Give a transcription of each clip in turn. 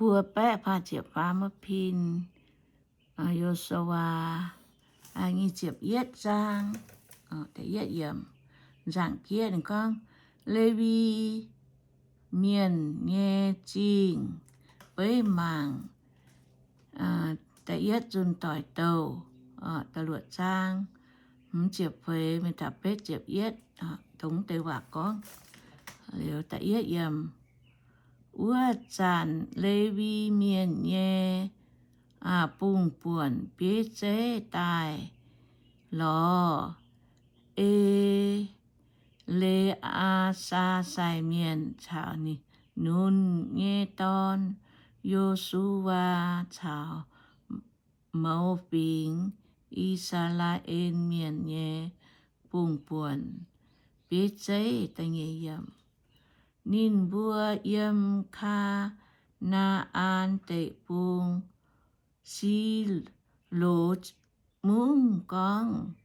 Mbuo baeqv faah ziepc faam wuov pin, Yo^su^waa, nyic ziepc yietv zaang, da'yietv yiemc, nzaangc jieqv ninh gorngv, Lewi Mienh nyei zingh beiv mangc da'yietv zunh doic douh, da'luoqc zaang, hmz ziepc feix mingh taux betv ziepc yietv, dongh deix waac gorngv. Liuz da'yietv yiemc, wuov zanc Lewi Mienh nyei bungh buonc bieiv zeiv daaih lorz E^le^aa^saa sai mienh caux ninh nyei dorn, Yo^su^waa, caux mouz fingx I^saa^laa^en Mienh nyei bungh buonc bieiv zeiv. Ninh mbuo yiem Kaa^naa^an Deic-Bung, Silo Mungv gorngv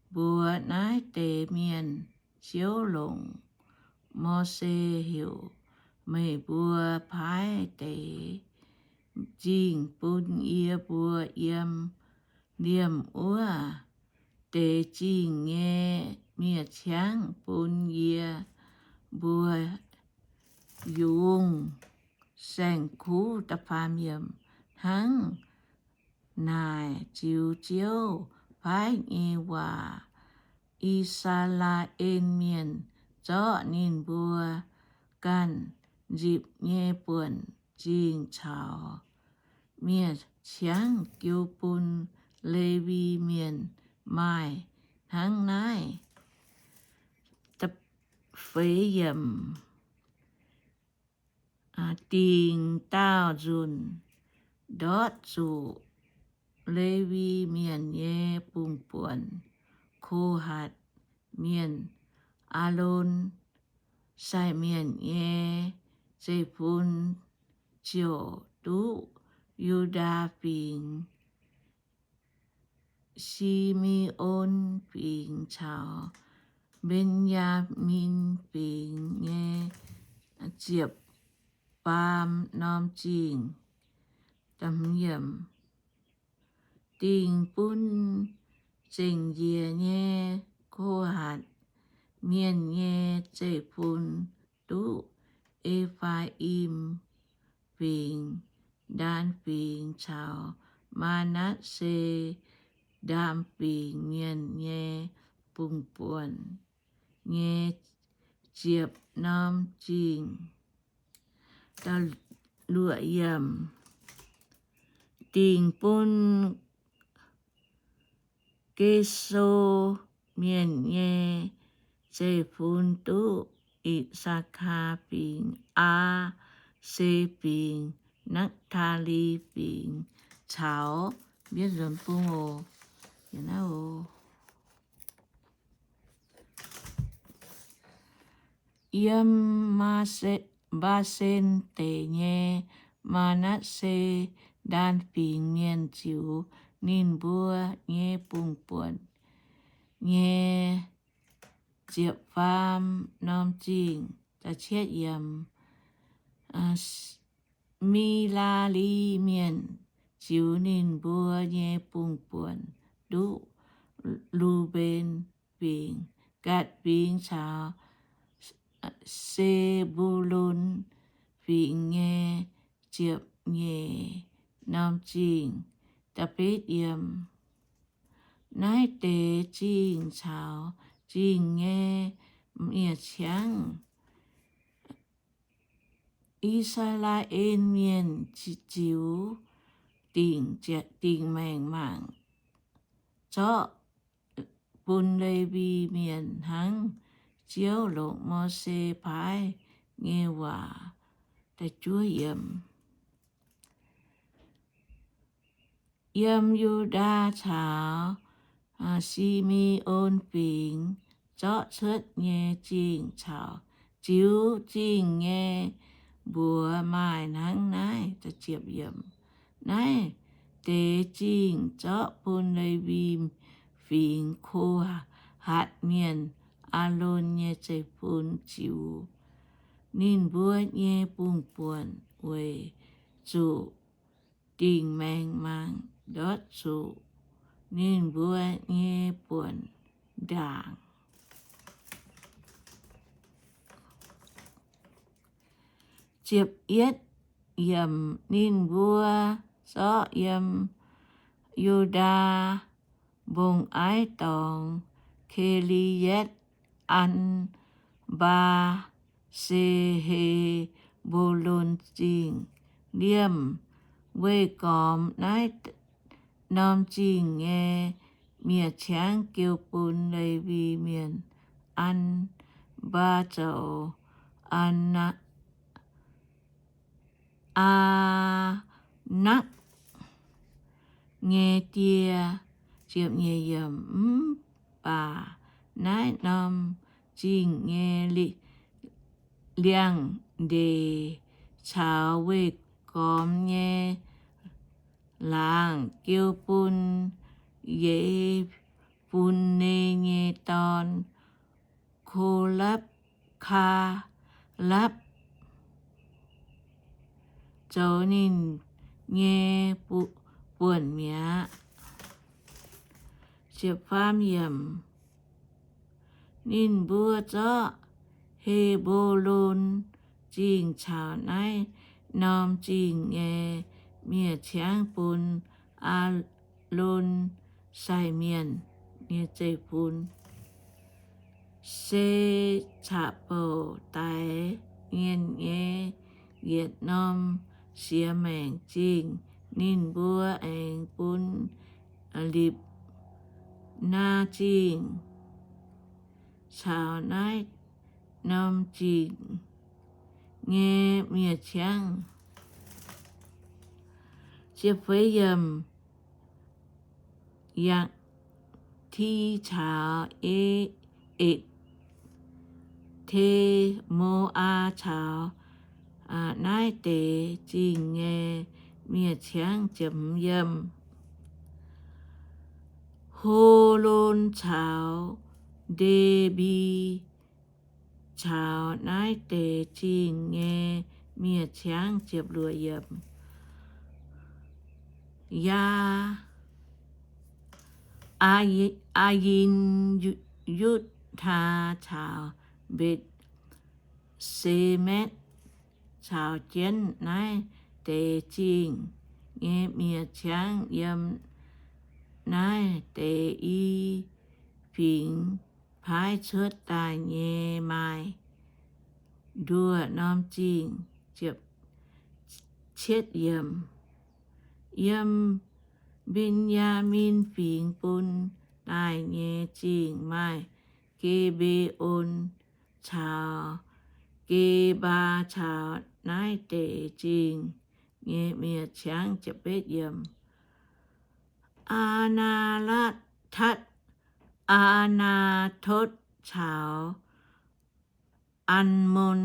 mbuox naaiv deix mienh, Ziouv longc Mose heuc meih mbuo paaiv deix zingh bun yie mbuo yiem liemh wuov deix zingh nyei miev-ciangv bun yie mbuo yungz saeng-kuv. Hnangv naaic ziux Ziouv paaiv nyei waac, I^saa^laa^en Mienh zorqv ninh mbuo ganh nzipc nyei buonc zingh caux miev-ciangv jiu bun Lewi Mienh maaih hnangv naaiv. Feix yiemc, dingc daauh nzunc ndortv zuqc Lewi Mienh nyei bungh buonc, Ko^hatc Mienh, Aalon sai mienh nyei zeiv-fun ziouc duqv Yu^ndaa Fingx, Si^me^on Fingx caux Mben^yaa^min Fingx nyei ziepc faam norm zingh. Dingc bun zengc njiec nyei Ko^hatc Mienh nyei zeiv-fun duqv E^faa^im Fingx, Ndaan Fingx caux Maa^natv^se Ndaam Fingx Mienh nyei bungh buonc nyei ziepc norm zingh. Dingc bun Ge^so Mienh nyei zeiv-fun duqv Itc^saa^kaa Fingx, Aa^se Fingx, Napv^taa^li Fingx caux, mbienv nzuonx bung oc. Yiem Mbaa^sen Deic nyei Maa^natv^se Ndaan Fingx Mienh ziux ninh mbuo nyei bungh buonc nyei ziepc faam norm zingh. Mii^laa^li Mienh ziux ninh mbuo nyei bungh buonc duqv Lu^mben Fingx, Gaatc Fingx caux Se^mbu^lon Fingx nyei ziepc nyeic norm zingh. Naaiv deix zingh caux zingh nyei miev-ciangv I^saa^laa^en Mienh ziux dingc maengc mangc, zorqv bun Lewi Mienh hnangv Ziouv longc Mose paaiv nyei waac. Yiem Yu^ndaa caux Si^me^on Fingx zorqv cuotv nyei zingh caux ziux zingh nyei mbuox maaih hnangv naaiv. Naaiv deix zingh zorqv bun Lewi Fingx, Ko^hatc Mienh, Aalon nyei zeiv-fun ziux ninh mbuo nyei bungh buonc weic zuqc dingc maengc mangc ndortv zuqc ninh mbuo nyei buonc ndaangc. Ziepc yietv yiemc, ninh mbuo zorqv yiem Yu^ndaa mbong-aiv dorngx, Ki^li^atv, An^mbaa, se He^mbo^lon Zingh liemh, weih gormx naaiv norm zingh nyei miev-ciangv jiu bun Lewi Mienh. An^mbaa zoux Aa^nakv nyei die. Mv baac naaiv norm zingh nyei liangx-ndeic caux weih gormx nyei laangz jiu bun Ye^fun^ne nyei dorn, Ko^lapv, Kaalapv, zoux ninh nyei buonc mi'aqv. Ninh mbuo zorqv He^mbo^lon Zingh caux naaiv norm zingh nyei miev-ciangv bun Aalon sai mienh nyei zeiv-fun. Se caqv-bouc daix mienh nyei yietc norm siex maengc zingh. Ninh mbuo aengx bun Lipc^naa Zingh caux naaiv norm zingh nyei miev-ciangv. Yangti caux E^etc, Te^mo^aa caux naaiv deix zingh nyei miev-ciangv. Holon caux Nde^mbi caux naaiv deix zingh nyei miev-ciangv. Yaa, Aa^yin, Yutv^taa caux Mbetc^semetv caux jienv naaiv deix zingh nyei miev-ciangv. Yiem naaiv deix i fingx paaiv cuotv daaih nyei maaih nduoh norm zingh. Yiem Mben^yaa^min Fingx bun daaih nyei zingh maaih Ge^mbe^on caux Gebaa caux naaiv deix zingh nyei miev-ciangv. Aa^naa^tatv, Aa^naa^totv caux An^mon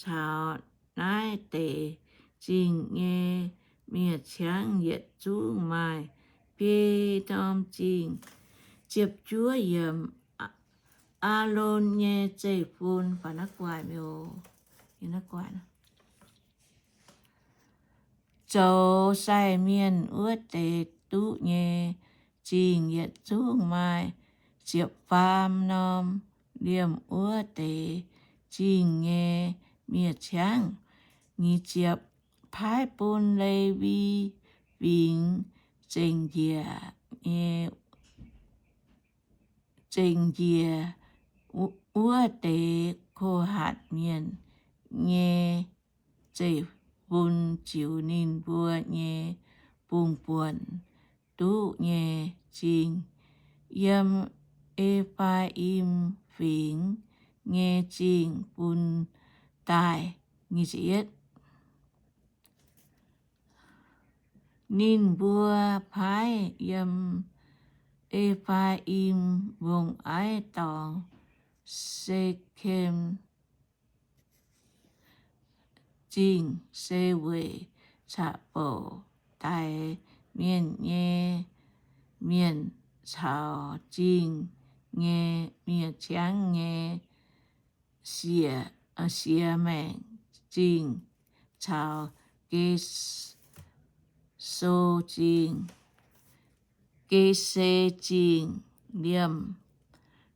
caux naaiv deix zingh nyei miev-ciangv yietc zungv maaih biei norm zingh. Ziepc juov yiemc, Aalon nyei zeiv-fun, zoux sai mienh wuov deix duqv nyei zingh yietc zungv maaih ziepc faam norm. Liemh wuov deix zingh nyei miev-ciangv. Nyic ziepc, paaiv bun Lewi Fingx zengc njiec nyei, zengc njiec wuov deix Ko^hatc Mienh nyei zeiv-fun ziux ninh mbuo nyei bungx-buonc duqv nyei zingh, yiem E^faa^im Fingx nyei zingh bun daaih. Ninh mbuo paaiv yiem E^faa^im Mbong-Aiv dorngx Se^kem Zingh, se weic caqv-bouc daix mienh nyei mienh caux zingh nyei miev-ciangv nyei siex, siex maengc zingh caux Geso Zingh, Gese Zingh liemh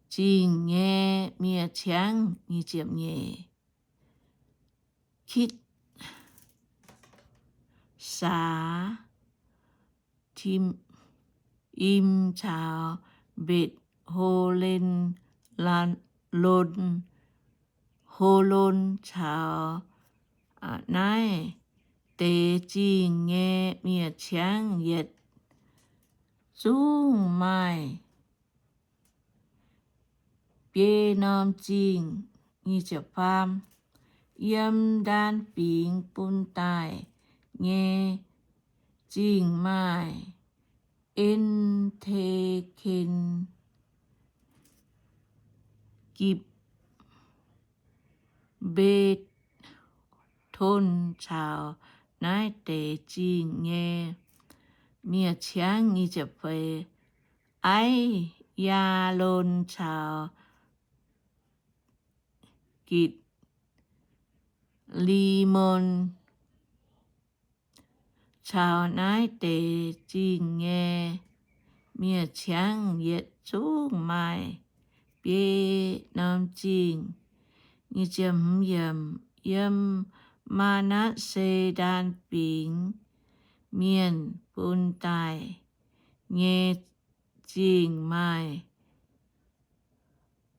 zingh nyei miev-ciangv. Nyic ziepc nyeic, Kitv, Saax, Tim, Im caux Mbetc, Ho, Len, Lon, Holon caux naaiv deix zingh nyei miev-ciangv yietc zungv maaih biei norm zingh. Yiem Ndaan Fingx bun daaih nyei zingh maaih En^te^ken, Gipc, Mbe^ton caux naaiv deix zingh nyei miev-ciangv. Aiv^yaa^lon caux Gitc^li^mon caux naaiv deix zingh nyei miev-ciangv yietc zungv maaih biei norm zingh. Yiem Maa^natv^se Ndaan Fingx Mienh bun daaih nyei zingh maaih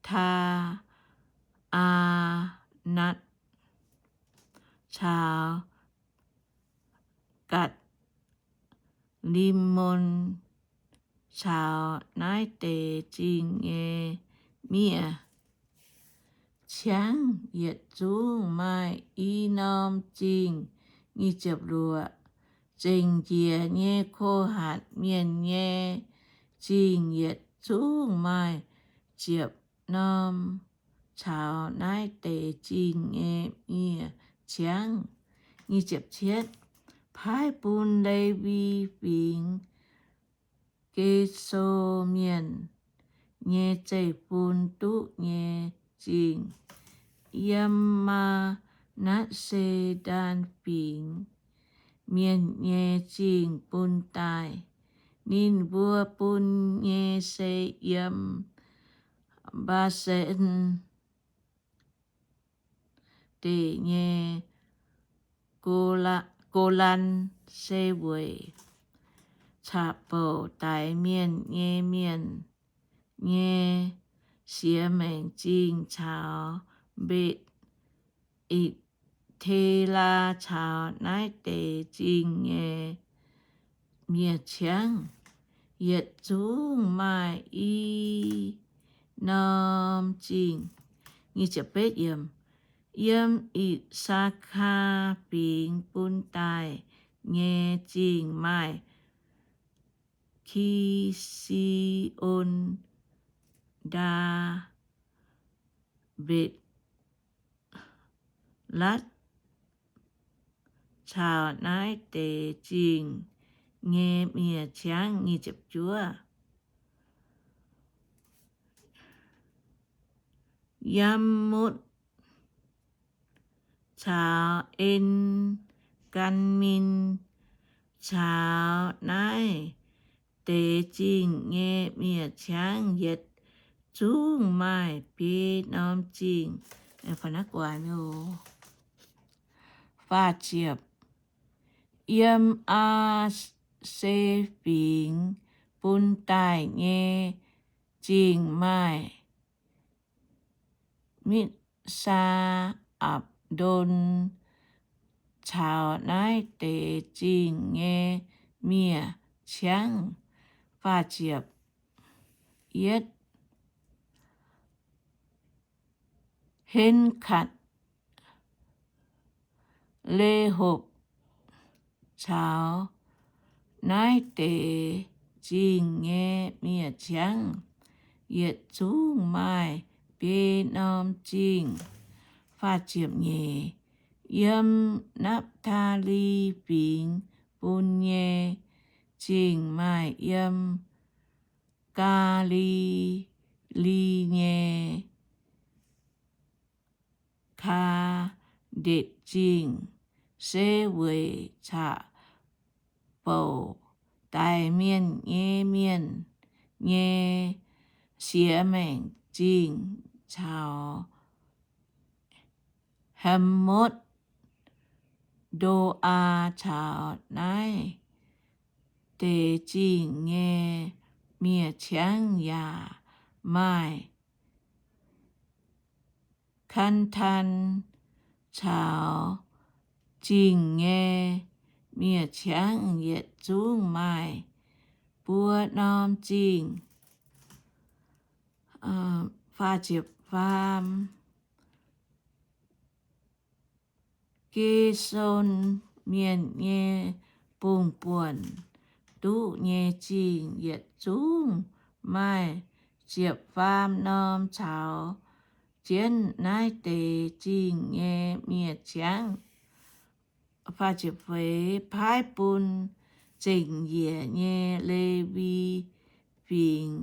Taa^aa^natv caux Gatc^li^mon caux naaiv deix zingh nyei miev-ciangv yietc zungv maaih i norm zingh. Zengc njiec nyei Ko^hatc Mienh nyei zingh yietc zungv maaih ziepc norm caux naaiv deix zingh nyei miev-ciangv. Paaiv bun Lewi Fingx Geso Mienh nyei zeiv-fun duqv nyei zingh. Yiem Maa^natv^se Ndaan Fingx Mienh nyei zingh bun daaih. Ninh mbuo bun nyei se yiem Mbaa^sen Deic nyei Go^lan, se weic caqv-bouc daix mienh nyei mienh nyei siex maengc zingh caux Mbetc, Itc, Telaa caux naaiv deix zingh nyei miev-ciangv yietc zungv maaih i norm zingh. Yiem Isaa^kaa Fingx bun daaih nyei zingh maaih Ki^si^on, Ndaa, Mbetc, Latv caux naaiv deix zingh nyei miev-ciangv. Yamotv caux En^gaa^min caux naaiv deix zingh nyei miev-ciangv yietc zungv maaih biei norm zingh. Yiem Aa^se Fingx bun daaih nyei zingh maaih Mitv^saa, Apc^ndon caux naaiv deix zingh nyei miev-ciangv. Yietv, Hen^katc, Lehopc caux naaiv deix zingh nyei miev-ciangv yietc zungv maaih biei norm zingh. Yiem Napv^taa^li Fingx bun nyei zingh maaih yiem Gaa^li^li nyei Kaa^ndetc Zingh se weic caqv-bouc daix mienh nyei mienh nyei siex maengc zingh caux Hamotv, Ndo^aa caux naaiv deix zingh nyei miev-ciangv yaac maaih. Kan^taan caux zingh nyei miev-ciangv yietc zungv maaih buo norm zingh. Faam, Ge^son Mienh nyei bung-buonc duqv nyei zingh yietc zungv maaih ziepc faam norm caux jienv naaiv deix zingh nyei miev-ciangv. Paaiv bun zengc njiec nyei Lewi Fingx,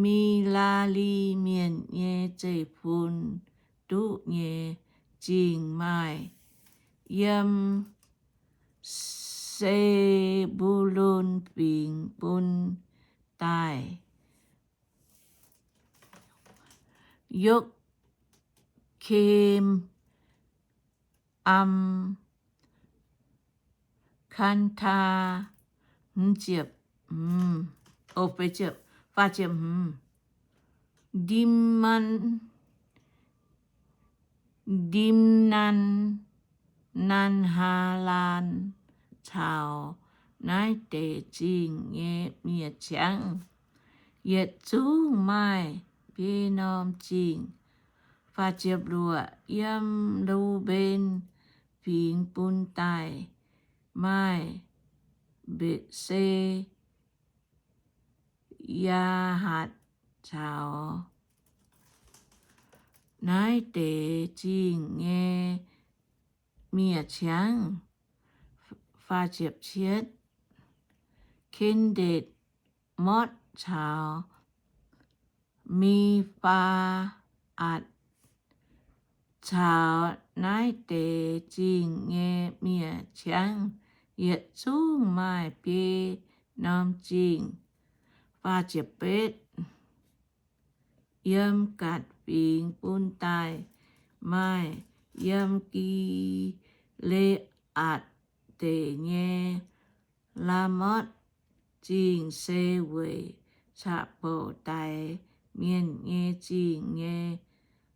Milaa^li Mienh nyei zeiv-fun duqv nyei zingh maaih yiem Se^mbu^lon Fingx bun daaih, Yokv^kem, Am, Kan^taa, Ndim^nan, Ndim^nan, Nan^haa^laan caux naaiv deix zingh nyei miev-ciangv yietc zungv maaih biei norm zingh. Yiem Lu^mben Fingx bun daaih maaih Mbetc^se, Yaahatc caux naaiv deix zingh nyei miev-ciangv. Ken^ndetc, Motv caux Mi^faa^atc caux naaiv deix zingh nyei miev-ciangv yietc zungv maaih biei norm zingh. Yiem Gaatc Fingx bun daaih maaih yiem Gi^le^aatc Deic nyei Laamotv Zingh, se weic caqv-bouc daix mienh nyei zingh nyei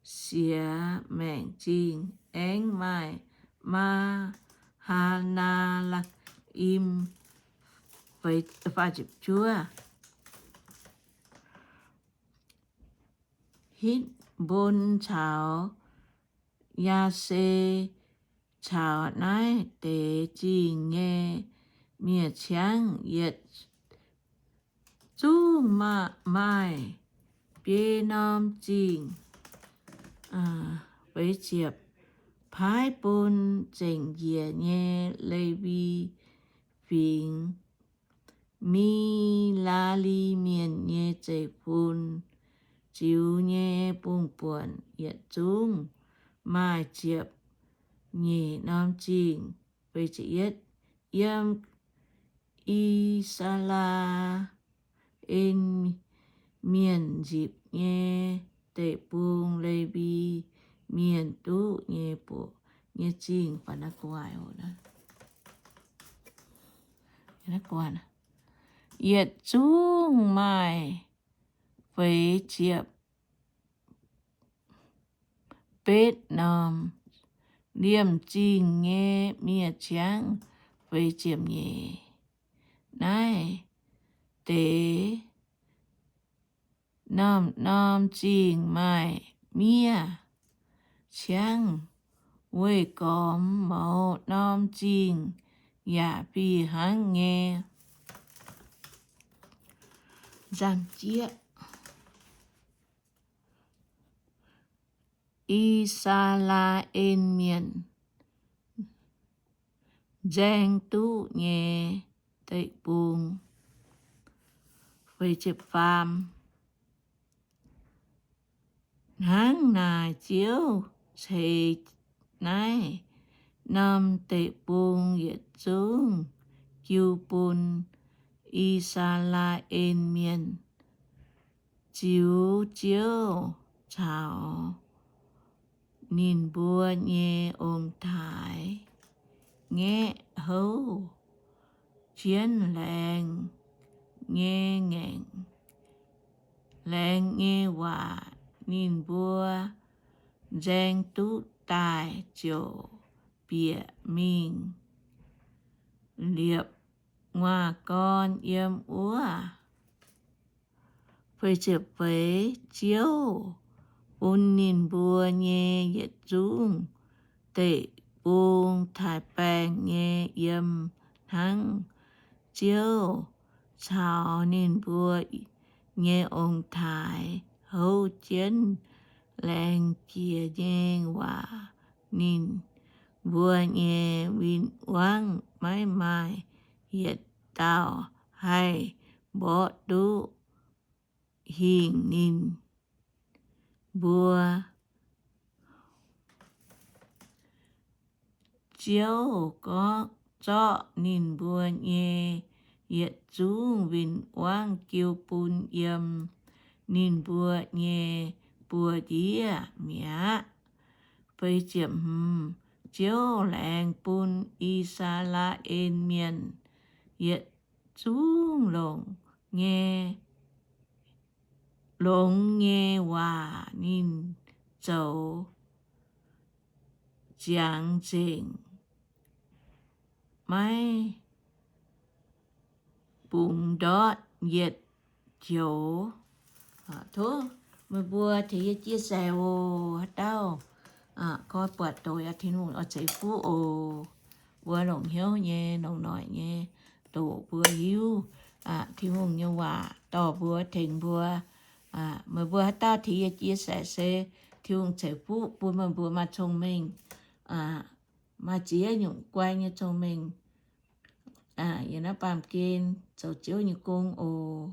siex maengc zingh. Aengx maaih Maa^haa^naa^im, Hitv^mbon caux Yaa^se caux naaiv deix zingh nyei miev-ciangv yietc zungv maaih biei norm zingh. Paaiv bun zengc njiec nyei Lewi Fingx, Milaa^li Mienh nyei zeiv-fun, ziux nyei bung-buonc yietc zungv maaih ziepc nyeic norm zingh. Yiem I^saa^laa^en Mienh nzipc nyei deic-bung, Lewi Mienh duqv nyei, nyei zingh yietc zungv maaih feix ziepc betv norm. Liemh zingh nyei miev-ciangv feix ziepc nyeic. Naaiv deix norm-norm zingh maaih miev-ciangv, weih gormx mouz norm zingh yaac fih hnangv nyei. I^saa^laa^en Mienh nzaeng duqv nyei deic-bung. Hnangv naaic Ziouv ceix naaiv norm deic-bung yietc zungv jiu bun I^saa^laa^en Mienh. Ziux Ziouv caux ninh mbuo nyei ong-taaix ngaeqv houv jienv laengz nyei ngaengc, laengz nyei waac. Ninh mbuo nzaeng duqv daaih ziouc bieqc mingh liepc nguaaz-gorn yiem wuov. Ziouv bun ninh mbuo nyei yietc zungv deic-bung taaix-baengh nyei yiem hnangv. Ziouv caux ninh mbuo nyei ong-taaix houv jienv laengz jiex nyei waac. Ninh mbuo nyei win-wangv maiv maaih yietc dauh haih mborqv duqv hingh ninh mbuo. Ziouv gorngv, zorqv ninh mbuo nyei yietc zungv win-wangv jiu bun yiem ninh mbuo nyei buoz-ndiev mi'aqv. Ziouv laengz bun I^saa^laa^en Mienh yietc zungv longx nyei, longx nyei waac. Ninh zoux ziangx nzengc, maiv bungx ndortv yietc joux. Tov meih mbuo tengx yie chia sẻ oc. Haaix dauh koi buatc doqc yaac Tin-Hungh oix ceix fuqv oc. Mbuo longc hnyouv nyei, longc noic nyei doqc mbuo hiuv Tin-Hungh nyei waac dorh mbuo, tengx mbuo. Meih mbuo haaix dauh tengx yie chia sẻ se Tin-Hungh ceix fuqv bun meih mbuo maaih cong-mengh, maaih ziex nyungc guai nyei cong-mengh yiem naaiv baamh gen zoux Ziouv nyei gong oc.